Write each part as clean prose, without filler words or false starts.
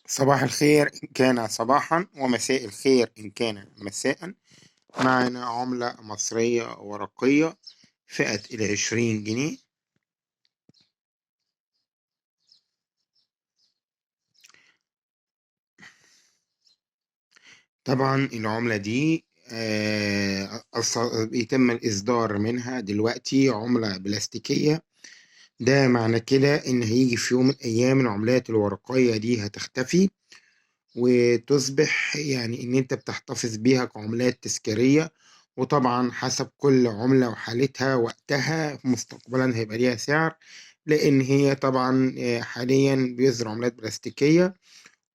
صباح الخير إن كان صباحا، ومساء الخير إن كان مساء. معنا عملة مصرية ورقية فئة 20 جنيه. طبعا العملة دي بيتم الإصدار منها دلوقتي عملة بلاستيكية. ده معنى كده إن هيجي في يوم من الأيام العملات الورقية دي هتختفي، وتصبح يعني إن أنت بتحتفظ بيها كعملات تذكارية. وطبعا حسب كل عملة وحالتها وقتها مستقبلا هيبقى ليها سعر، لأن هي طبعا حاليا بيصدر عملات بلاستيكية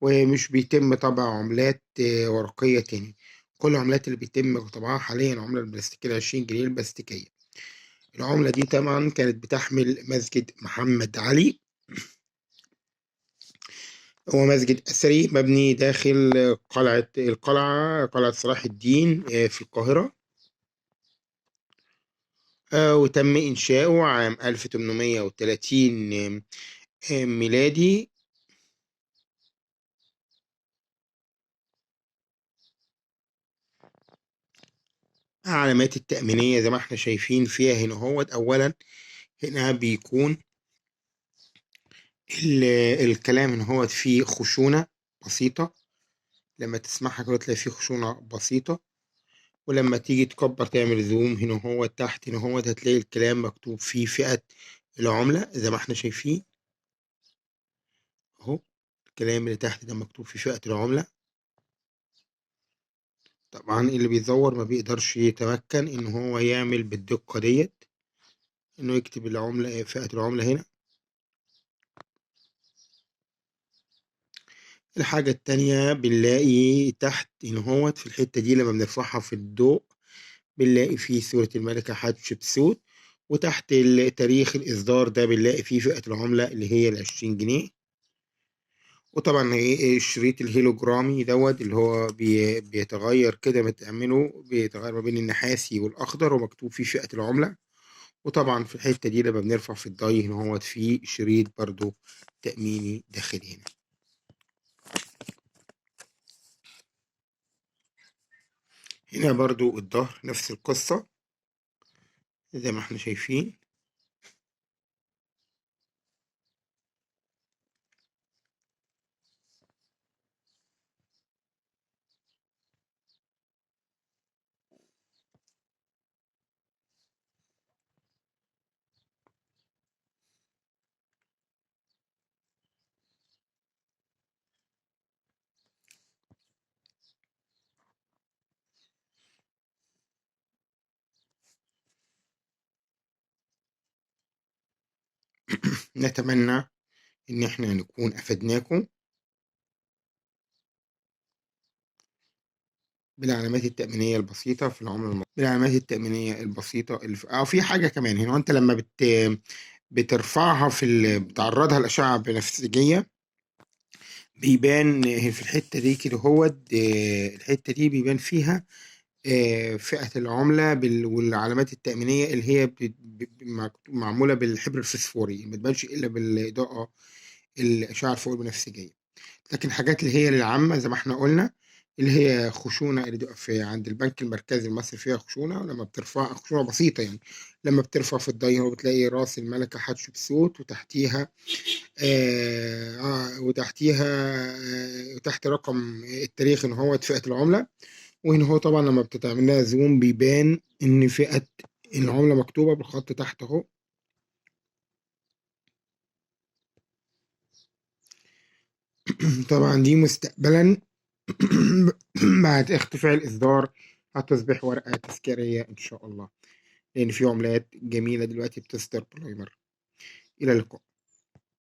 ومش بيتم طبع عملات ورقية تاني. كل العملات اللي بيتم طبعها حاليا العملة البلاستيكية 20 جنيه البلاستيكية. العملة دي طبعا كانت بتحمل مسجد محمد علي، هو مسجد أثري مبني داخل قلعة صلاح الدين في القاهرة، وتم إنشاؤه عام 1830 ميلادي. علامات التأمينية زي ما احنا شايفين فيها هنا هوت. أولا هنا بيكون الكلام هنا هوت فيه خشونة بسيطة، لما تسمعها كده تلاقي فيه خشونة بسيطة، ولما تيجي تكبر تعمل زوم هنا هو تحت هنا هو هتلاقي الكلام مكتوب فيه فئة العملة زي ما احنا شايفين اهو. الكلام اللي تحت ده مكتوب فيه فئة العملة. طبعا اللي بيزور ما بيقدرش يتمكن ان هو يعمل بالدقة ديت انه يكتب العملة فئة العملة هنا. الحاجة التانية بنلاقي تحت إن هو في الحتة دي لما بنرفعها في الضوء بنلاقي فيه صورة الملكة حتشبسوت، وتحت تاريخ الإصدار ده بنلاقي فيه فئة العملة اللي هي 20 جنيه. وطبعا الشريط الهيلوجرامي دوت اللي هو بيتغير كده، بتعمله بيتغير ما بين النحاسي والأخضر ومكتوب فيه فئة العملة. وطبعا في الحتة دي لما بنرفع في الضي إن هو فيه شريط برضو تأميني داخلي هنا. هنا برضو الظهر نفس القصة زي ما احنا شايفين. نتمنى إن احنا نكون أفدناكم بالعلامات التأمينية البسيطة في العملة المصرية، بالعلامات التأمينية البسيطة اللي في في حاجة كمان هنا، أنت لما بترفعها في بتعرضها لأشعة بنفسجية بيبان في الحتة دي كده هو الحتة دي بيبان فيها فئة العملة والعلامات التأمينية اللي هي معمولة بالحبر الفسفوري، ما تبانش إلا بالإضاءة الأشعة الفوق البنفسجية. لكن الحاجات اللي هي للعامة زي ما احنا قلنا اللي هي خشونة اللي بتبقى في عند البنك المركزي المصري فيها خشونة، ولما بترفع خشونة بسيطة يعني لما بترفع في الضي هو بتلاقي راس الملكة حتشبسوت وتحتيها وتحتيها تحت رقم التاريخ إن هو فئة العملة. وهنا هو طبعا لما بتتعمل لها زوم بيبان إن فئة العملة مكتوبة بالخط تحت أهو. طبعا دي مستقبلا بعد اختفاء الإصدار هتصبح ورقة تذكارية إن شاء الله، لأن في عملات جميلة دلوقتي بتصدر بلايمر. إلى اللقاء.